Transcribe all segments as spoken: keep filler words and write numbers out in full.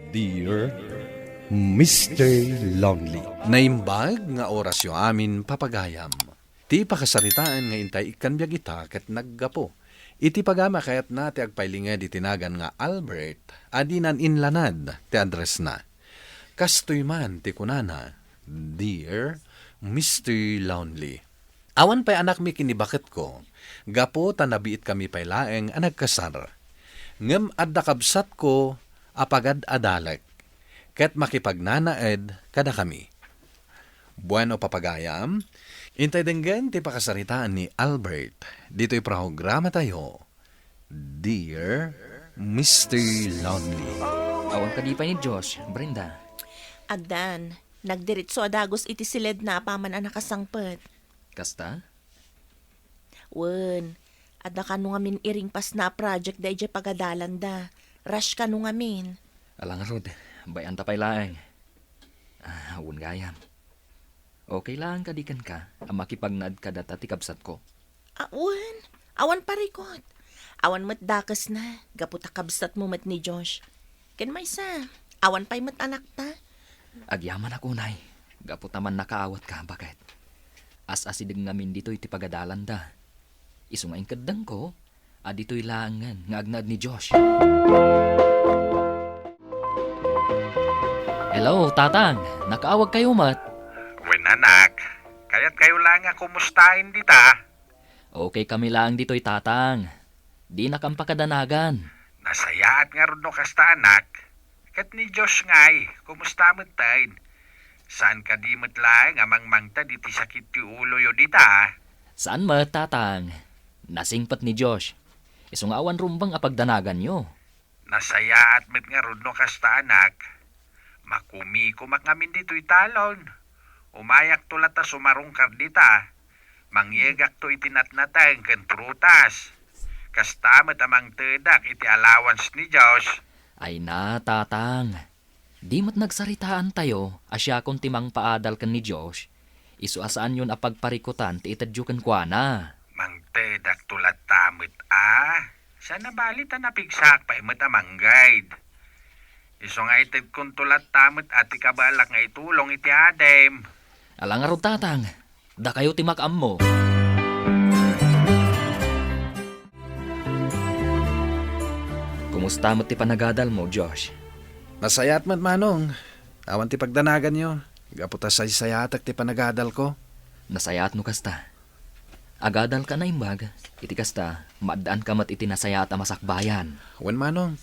Dear Mister Lonely. Naimbag nga orasyo amin, papagayam. Ti pakasaritaan nga intay ikkan biag ita ket naggapu iti pagama kayatna ti agpailinged iti nagan nga Albert a dinan inlanad ti addressna. Kastoy man ti kunana, "Dear Mister Lonely." Awan pay anakmi ken ni baketko, gapu ta nabiitkami pay laeng a nagkasar. Ngem adda kabsatko a pagad-adalek, ket makipagnanaed kadakami. Bueno, papagayam, intay denggen ti pakasaritaan ni Albert ditoy programatayo, Dear Mister Lonely. Awan kadi pay ni Josh, Brenda? Addan, nagdiritso a dagus iti siledna apaman a nakasangpet. Kasta? Wen, adda kano ngamin iringpasna a project da idiay pagadalanda. Rush kano ngamin. Ala ngarud, bay-anta pay laeng. Ah, wen gayam. Okay laeng kadi kenka a makipagnaed kadata ti kabsatko? Ah, wen, awan parikut. Awan met dakesna, gapu ta kabsatmo met ni Josh. Ken maysa, awan pay met anakta. Agyamanak unay, gapu ta mannakaawatka, baket. As-asideg ngamin ditoy ti pagadalanda. Isu nga inkeddengko a ditoy laengen nga agnaed ni Josh. Hello, Tatang. Nakaawagkayo met? Wen, anak. Kayatkayo laeng a kumustaen dita? Okay kami laeng ditoy, Tatang. Dinakam pakadanagan. Nasayaat ngarud no kasta, anak. Ket ni Josh ngay, kumusta metten? Saan kadi met laeng a mangmangted iti sakit ti uloyo dita? Saan met, Tatang. Nasingpet ni Josh. Isu nga awan rumbeng a pagdanaganyo. Nasayaat met ngarud no kasta, anak. Makumikomak ngamin ditoy talon. Umayakto latta sumarungkar dita. Mangyegakto iti natnateng ken prutas. Kasta met a mangtedak iti allowance ni Josh. Ay na, Tatang. Di met nagsaritaantayo a siakon ti mangpaadal ken ni Josh, isu a saanyon a pagparikutan ti itedyo kenkuana. Mangtedakto latta met a. Saan a bali ta napigsaak pay met a mangguide. Isu nga itedkonto latta met a ti kabaelak nga itulong iti adim. Ala ngarud, Tatang. Dakayo ti makaammo. Kumusta met ti panagadalmo, Josh? Nasayaat met, Manong. Awan ti pagdanaganyo. Gapu ta saysayaatek ti panagadalko. Nasayaat no kasta. Agadalka a naimbag. Iti kasta, maaddaanka met iti nasayaat a masakbayan. Wen, Manong.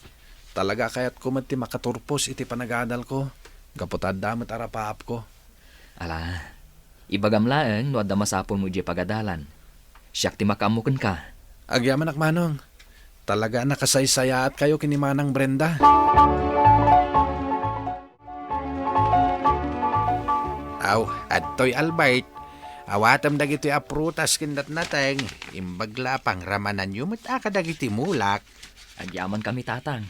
Talaga a kayatko met ti makaturpos iti panagadalko. Gapu ta adda met a rapaapko. Ala, ibagam laeng no adda masapulmo idiay pagadalan. Siak ti makaammo kenka. Agyamanak, Manong. Talaga a nakasaysayaatkayo ken ni Manang Brenda. Aw, adtoy Albert. Awatem dagitoy a prutas ken natnateng. Imbag la a pangramananyo met a kadagiti mulak. Agyamankami, Tatang.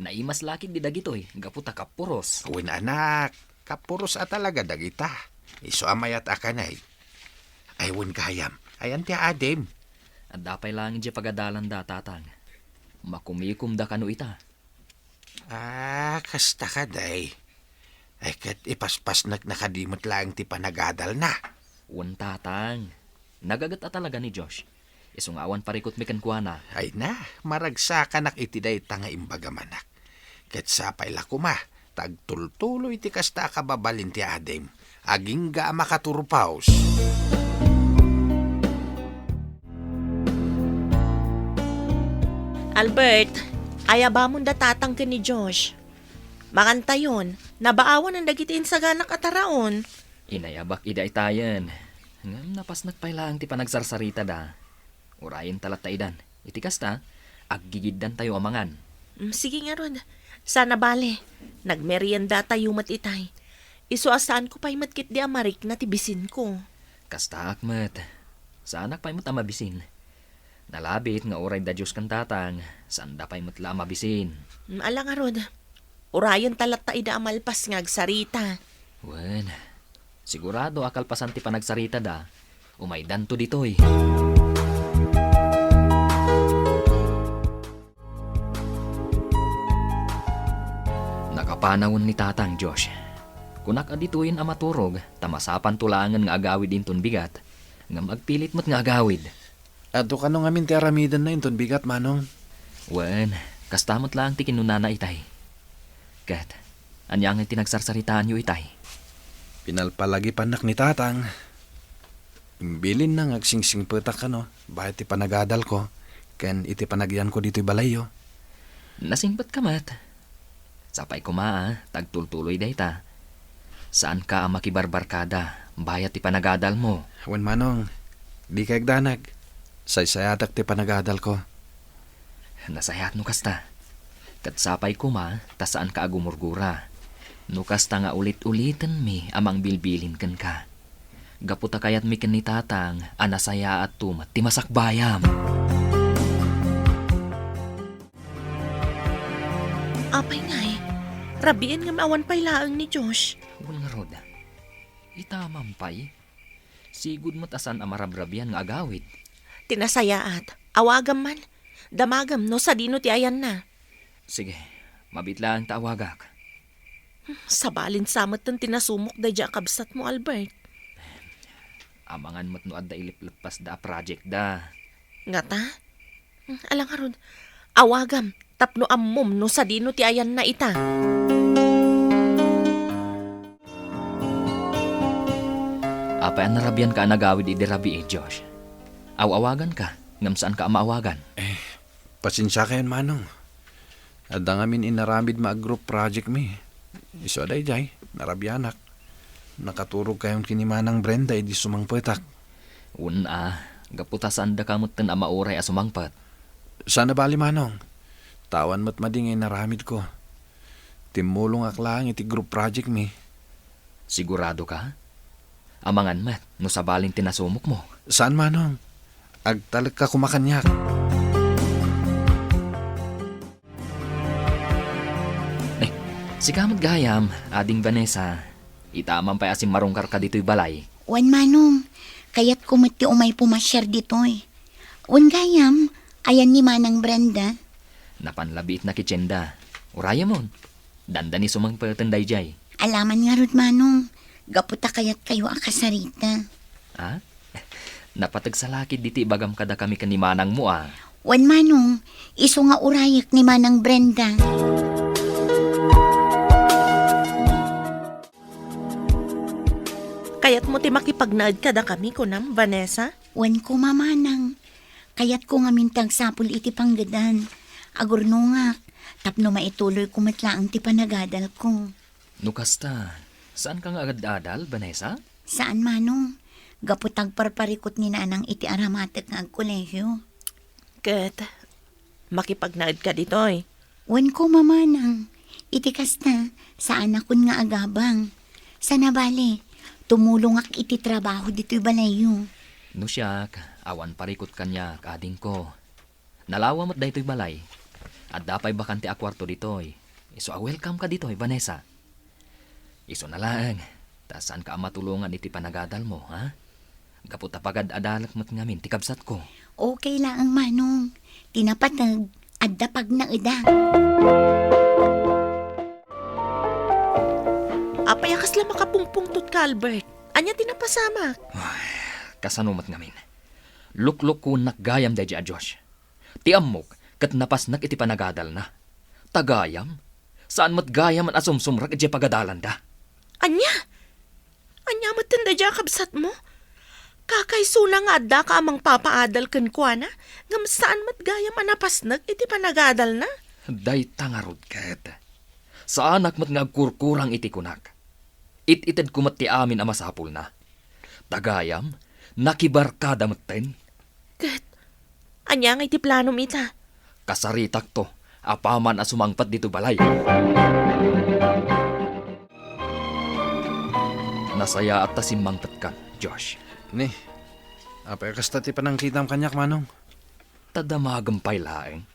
Naimas lakig di dagitoy, gapu ta kapuros. Wen, anak, kapuros a talaga dagita. Isu a mayat a kanay. Ay, wen gayam, ayan ti adim. Adda pay laeng idiay pagadalanda, Tatang. Makumikomda kano ita. Ah, kasta kadi. Ay, ket ipaspasnekna kadi met laeng ti panagadalna. Wen, Tatang. Nagaget a talaga ni Josh. Isu nga awan parikutmi kenkuana. Ay na, maragsakanak iti dayta nga imbagam, anak. Ket sapay la koma, ta agtultuloy ti kasta a kababalin ti adim, agingga a makaturpaos. Albert, ayabamon da Tatang ken ni Josh. Mangantayon, nabaawanen dagiti insaganak a taraon. Inayabak ida itayen. Ngem napasnek pay laeng ti panagsarsaritada. Urayenta latta idan. Iti kasta, aggigiddantayo a mangan. Mm, sige ngarud. Saan a bale, nagmeriendatayo met itay. Isu a saanko pay met ketdi a marikna ti bisinko. Kastaak met. Saanak pay met a mabisin. Nalabit nga uray da Dios ken Tatang, saanda pay met la a mabisin. Mm, ala ngarud. Urayenta latta ida a malpas nga agsarita. Wen, sigurado a kalpasan ti panagsaritada, umaydanto ditoy. Nakapanawen ni Tatang, Josh. Kunak a ditoyen a maturog, ta masapanto laengen nga agawid inton bigat, ngem agpilit met nga agawid. Adu kano ngamin ti aramidenna inton bigat, Manong? Wen, kasta met laeng ti kinunana itay. Ket, ania ngay ti nagsarsaritaanyo itay? Pinalpalagipannak ni Tatang. Imbilinna nga agsingsingpetak kano, bayat ti panagadalko, ken iti panagyanko ditoy balayyo. Nasingpetka met. Sapay koma a, ta agtultuloy dayta. Saanka a makibarbarkada, bayat ti panagadalmo. Wen, Manong, dika agdanag. Saysayatak ti panagadalko. Nasayaat no kasta. Ket sapay koma, ta saanka a gumurgura. No kasta nga ulit-ulitenmi a mangbilbilin kenka. Gapu ta kayatmi ken ni Tatang a nasayaatto met ti masakbayam. Apay ngay, rabiin ngem awan pay laeng ni Josh. Wen ngarud, itamam pay. Sigud met a saan a marabrabian nga agawid. Ti nasayaat, awagam man. Damagem no sadino ti ayanna. Sige, mabiit laeng ta awagak. Sabalin sa metten ti nasumok daydiay a kabsatmo, Albert. Amangan met no adda ilepleppasda a project da. Ngata? Hmm, ala ngarud, awagam tapno ammom no sadino ti ayanna ita. Apay a narabianka a nagawid idi rabii, Josh? Aw-awaganka, ngem saanka a maawagan. Eh, pasensiakayon, Manong. Adda ngamin inaramid nga group project mi. Isu a daydiay, narabianak. Nakaturogkayon ken ni Manang Brenda idi sumangpetak. Wen a, gapu ta saandaka metten a mauray a sumangpet. Saan a bali, Manong. Ta awan met madi nga inaramidko. Timmulongak laeng iti group project mi. Siguradoka? Amangan met no sabalin ti nasumokmo. Saan, Manong. Agtalekka koma kaniak. Eh, sika met gayam, Ading Vanessa. Itamam pay a simmarungkarka ditoy balay. Wen, Manong, kayatko met ti umay pumasiar ditoy. Wen gayam, ayan ni Manang Brenda? Napan labiit na kitienda. Urayemon. Dandani sumangpeten daydiay. Alaman ngarud, Manong, gapu ta kayatkayo a kasarita. Ha? Napateg sa lakid ditoy ibagam kadakami ken ni manangmo a. Wen, Manong, isu nga urayek ni Manang Brenda. Kayatmo ti makipagnaed kadakami, kunam, Vanessa? Wen koma, Manang. Kayatko ngamin ti agsapul iti panggedan. Agurnongak, tapno maituloyko met laeng ti panagadalko. No kasta, saanka nga agad-adal, Vanessa? Saan, Manong. Gapu ta agparparikut ni Nanang iti aramatek nga agkolehiyo. Ket, makipagnaedka ditoy? Wen koma, Manang. Iti kasta, saanakon nga agabang. Sana bale, tumulongak iti trabaho ditoy balayyo. No siak, awan parikut kaniak, adingko. Nalawa met daytoy balay. Adda pay bakante a kuarto ditoy. Isu a welcome ka ditoy, Vanessa. Isuna laeng, ta saanka a matulongan iti panagadalmo, ha? Gapu ta pagad-adalek met ngamin ti kabsatko. Okay laeng, Manong. Ti napateg, adda pagnaedak. Apay a kasla makapungpungtotka, Albert? Ania ti napasamak? Ay, kasano met ngamin? Luklukuennak gayam daydiay a Josh. Ti ammok, ket napasnek iti panagadalna. Ta gayam, saan met gayam a sumsumrek idiay pagadalanda. Ania? Ania metten daydiay a kabsatmo? Kakaisuna nga addaka a mangpapaadal kenkuana, ngem saan met gayam a napasnek iti panagadalna? Dayta ngarud ket. Saanak met nga agkurkurang iti kunak. It-itedko met ti amin a masapulna. Ta gayam, nakibarkada metten. Ket, ania ngay ti planom ita? Kasaritakto, apaman a sumangpet ditoy balay. Nasayaat ta simmangpetkan, Josh. Ni, apay a kasta ti panangkitam kaniak, Manong? Ta damagem pay laeng.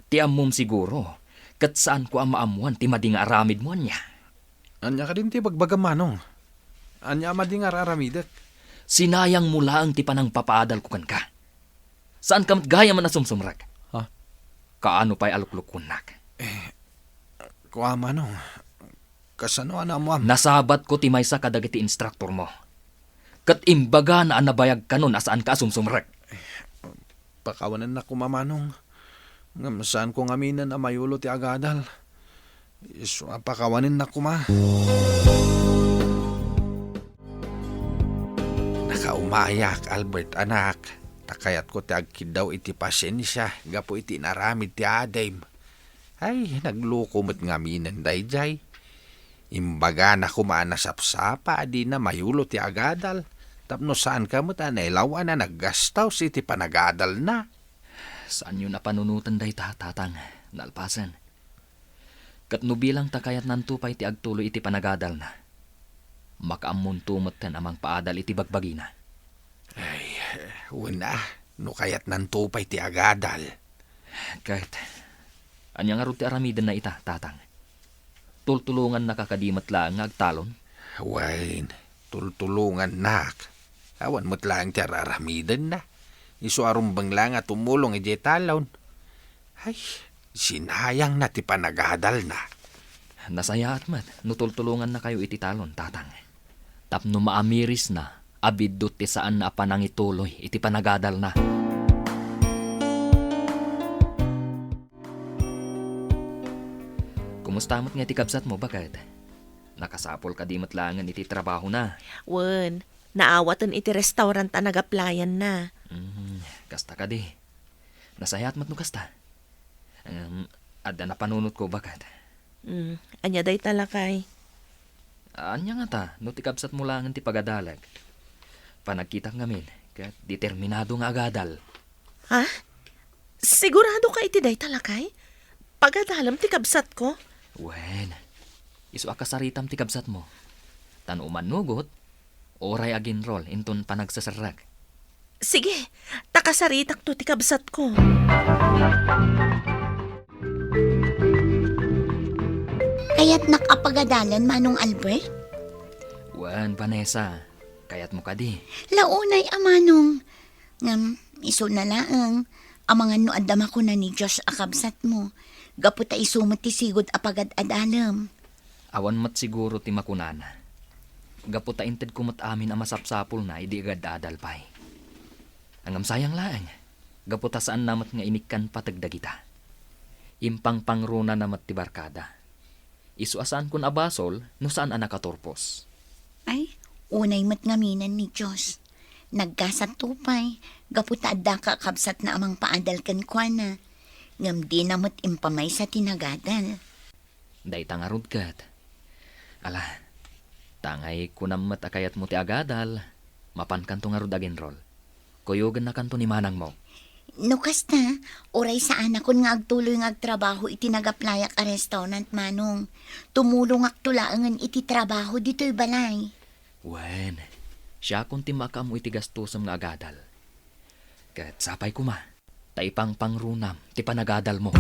Ti ammom siguro, ket saanko a maammoan ti madi nga aramidmo, ania? Ania kadin ti bagbagam, Manong? Ania a madi nga ar-aramidek? Sinayangmo laeng ti panangpapaadalko kenka. Saanka met gayam a sumsumrek. Ha? Kaano pay a luklukuennak? Eh, Wa, Manong. Kasano a naammoam? Nasabatko ti maysa kadagiti instruktormo. Ket imbagana a nabayag kanon a saanka a sumsumrek. Pakawanennak koma, Manong. Ngem saanko ngaminen a mayulo ti agadal. Isu a pakawanennak koma. Nakaumayak, Albert, anak. Ta kayatko ti agkiddaw iti pasensia gapu iti inaramid ti adim. Ay, nagluko met ngaminen daydiay. Imbagana koma a nasapsapa a dina mayulo ti agadal, tapno saanka met a nailaw-an a naggastos iti panagadalna. Saanyon a panunoten dayta, Tatang, nalpasen. Ket no bilang ta kayatnanto pay ti agtuloy iti panagadalna, makaammonto metten a mangpaadal iti bagbagina. Ay, wen a, no kayatnanto pay ti agadal. Ket, ania ngarud ti aramidenna ita, Tatang? Tultulongannaka kadi met laeng nga agtalon? Wen, tultulongannak. Awan met laeng ti ar-aramidenna. Isu a rumbeng laeng a tumulong idiay talon. Ay, sinayangna ti panagadalna. Nasayaat met no tultulongannakayo iti talon, Tatang. Tapno maamirisna a biddut ti saanna a panangituloy iti panagadalna. Kumusta met nga ti kabsatmo, baket? Nakasapul kadi met laengen iti trabahona? Wen, naawaten iti restaurant a nag-applyan-na. Hmm, kasta kadi. Nasayaat met no kasta. Ngem, adda napanunotko, baket. Hmm, ania dayta, lakay? Ania ngata, no ti kabsatmo laengen ti pagadalek? Panagkitak ngamin, ket determinado nga agadal. Ha? Siguradoka iti dayta, lakay? Pagadalem ti kabsatko? Wen, isu a kasaritam ti kabsatmo. Ta no umanugot, uray aginrol inton panagseserrek. Sige, ta kasaritakto ti kabsatko. Kayatnak a pagadalen, Manong Albert? Wen, Vanessa. Kayatmo kadi? Launay a, Manong. Ngem, isuna laeng, amangan no adda makuna ni Josh a kabsatmo, gapu ta isu met ti sigud a pagad-adalem. Awan met siguro ti makunana. Gapu ta intedko met amin a masapsapulna idi agad-adal pay. Ngem sayang laeng, gapu ta saanna met nga inikkan pateg dagita. Impangpangrunana met ti barkada. Isu a saankon a basol no saan a nakaturpos. Ay, unay met ngaminen ni Josh. Naggasatto pay, gapu ta addaka a kabsatna a mangpaadal kenkuana. Ngem dina met impamaysa ti nagadal. Dayta ngarud ket. Ala, ta ngay kunam met a kayatmo ti agadal, mapankanto ngarud aginrol. Kuyogennakanto ni manangmo. No kasta, uray saanakon nga agtuloy nga agtrabaho iti nagaplayak a restaurant, Manong. Tumulongakto laengen iti trabaho ditoy balay. Wen, siakon ti makaammo iti gastosem nga agadal. Ket sapay koma, ta ipangpangrunam ti panagadalmo.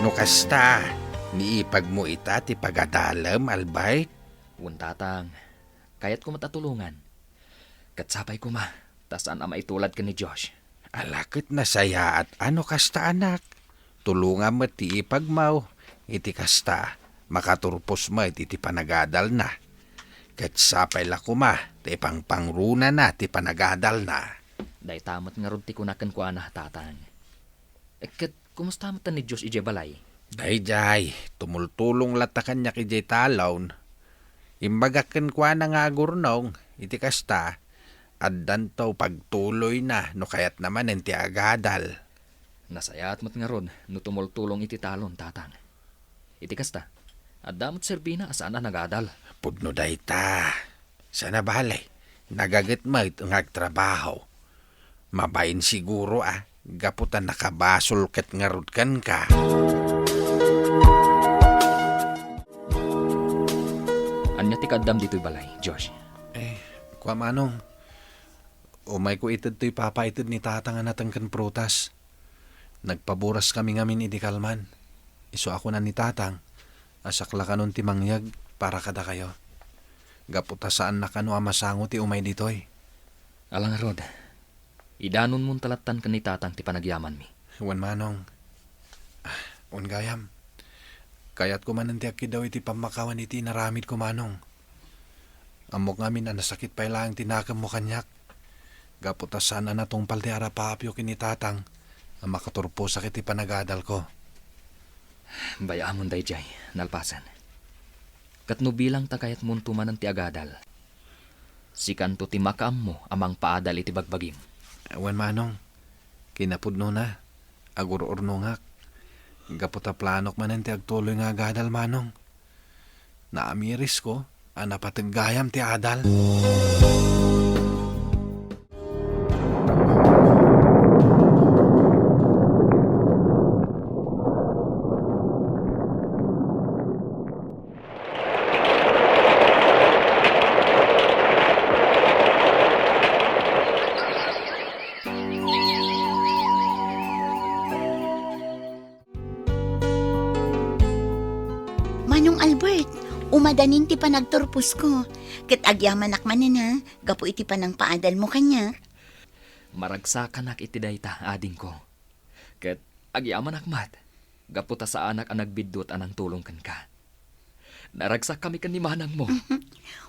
No kasta, niipagmo ita ti pagadalem, Albay? Wen, Tatang. Kayatko met a tulongan. Ket sapay koma, ta saan a maitulad ken ni Josh. Ala ket nasayaat a no kasta, anak. Tulongam met ti ipagmaw, iti kasta, makaturpos met iti panagadalna. Ket sapay la koma, ta ipangpangrunana ti panagadalna. Dayta met ngarud ti kunak kenkuana, Tatang. Ket kumusta met ni Josh idiay balay? Daydiay, tumultulong latta kaniak idiay talon. Imbagak kenkuana nga agurnong, iti kasta, addanto pagtuloyna no kayatna manen ti agadal. Nasayaat met ngarud no tumultulong iti talon, Tatang. Iti kasta, adda met serbina a saan a nagadal. Pudno dayta. Saan a bale, nagaget met nga agtrabaho. Mabain siguro a, gapu ta nakabasol ket ngarud kenka. Ania ti kaaddam ditoy balay, Josh? Eh, kua, Manong. Umayko ited toy papaited ni Tatang a nateng ken prutas. Nagpaburaskami ngamin idi kalman. Isu a kuna ni Tatang a saklakanon ti mangyeg para kadakayo. Gapu ta saanna kano a masango ti umay ditoy. Ala ngarud, idanonmon ta lattan ken ni Tatang ti panagyamanmi. Wen, Manong. Wen gayam, kayatko manen ti agkiddaw iti pammakawan iti inaramidko, Manong. Ammok ngamin a nasakit pay laeng ti nakemmo kaniak. Gapu ta saan a natungpal ti arapapyo ken ni Tatang a makaturposak iti panagadalko. Bay-amon daydiay, nalpasen. Ket no bilang ta kayatmonto manen ti agadal, sikanto ti makaammo a mangpaadal iti bagbagim. Wen, Manong, kinapudnona, agur-urnongak. Gapu ta planok manen ti agtuloy nga agadal, Manong. Naamirisko a napateg gayam ti adal. Manong Albert, umadanin ti panagturposko. Ket agyamanak manen, ha, gapu iti panangpaadalmo kaniak. Maragsakanak iti dayta, adingko. Ket agyamanak met, gapu ta saanak a nagbiddut a nangtulong kenka. Naragsakkami ken ni manangmo.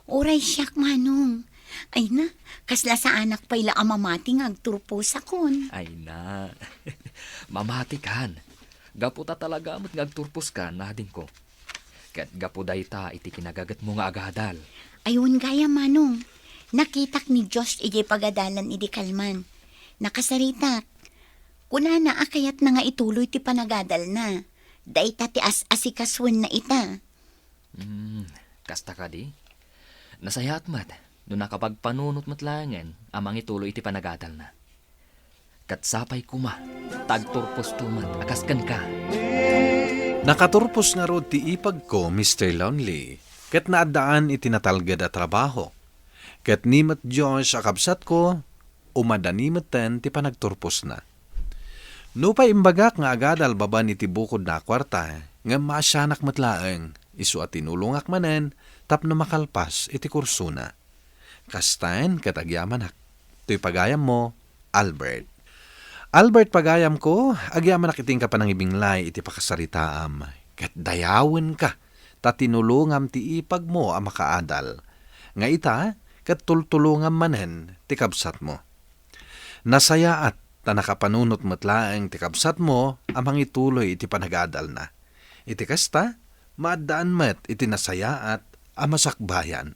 Uray siak, Manong. Ay na, kasla saanak pay la a mamati nga agturposakon. Ay na. Mamatikan. Gapu ta talaga met nga agturposkan, adingko. Ket gapu dayta iti kinagagetmo nga agadal. Ay, wen gayam, Manong. Nakitak ni Josh idiay pagadalan idi kalman. Nakasaritak. Kunana a kayatna nga ituloy ti panagadalna. Dayta ti as-asikasuenna ita. Hmm, kasta kadi? Nasayaat met no nakapagpanunot met laengen a mangituloy iti panagadalna. Ket sapay koma ta agturposto met a kas kenka. Nakaturpos ngarud ti ipagko, Mister Lonely, ket naaddaan iti natalged a trabaho. Ket ni met Josh a kabsatko, umadani metten ti panagturposna. Nupay imbagak nga agadal babaen iti bukodna a kuarta, ngem maasianak met laeng, isu a tinulongak manen tapno makalpas iti kursona. Kastaen ket agyamanak. Toy pagayammo, Albert. Albert, pagayamko, agyamanak iti inka panangibinglay iti pakasaritaam, ket dayawenka ta tinulongam ti ipagmo a makaadal. Nga ita, ket tultulongam manen ti kabsatmo. Nasayaat ta nakapanunot met laeng ti kabsatmo a mangituloy iti panagadalna. Iti kasta, maaddaan met iti nasayaat a masakbayan.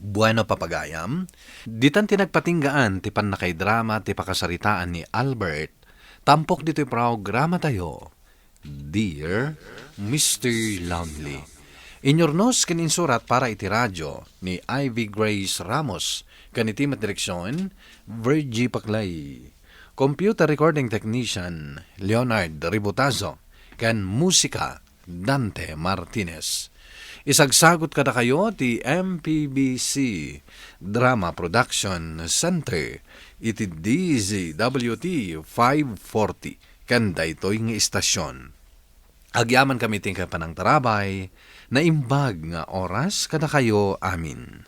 Bueno, papagayam, ditan ti nagpatinggaan ti pannakaidrama ti pakasaritaan ni Albert, tampok ditoy programatayo, Dear Mister Lonely. Inyurnos ken insurat para iti radio ni Ivy Grace Ramos, ken iti met direksion, Virgie Paclay. Computer recording technician, Leonard Ributazo, ken musika, Dante Martinez. Isagsagut kadakayo ti M P B C Drama Production Center iti D Z W T five forty ken daytoy nga istasyon. Agyamankami ti panangtarabay, naimbag nga oras kadakayo amin.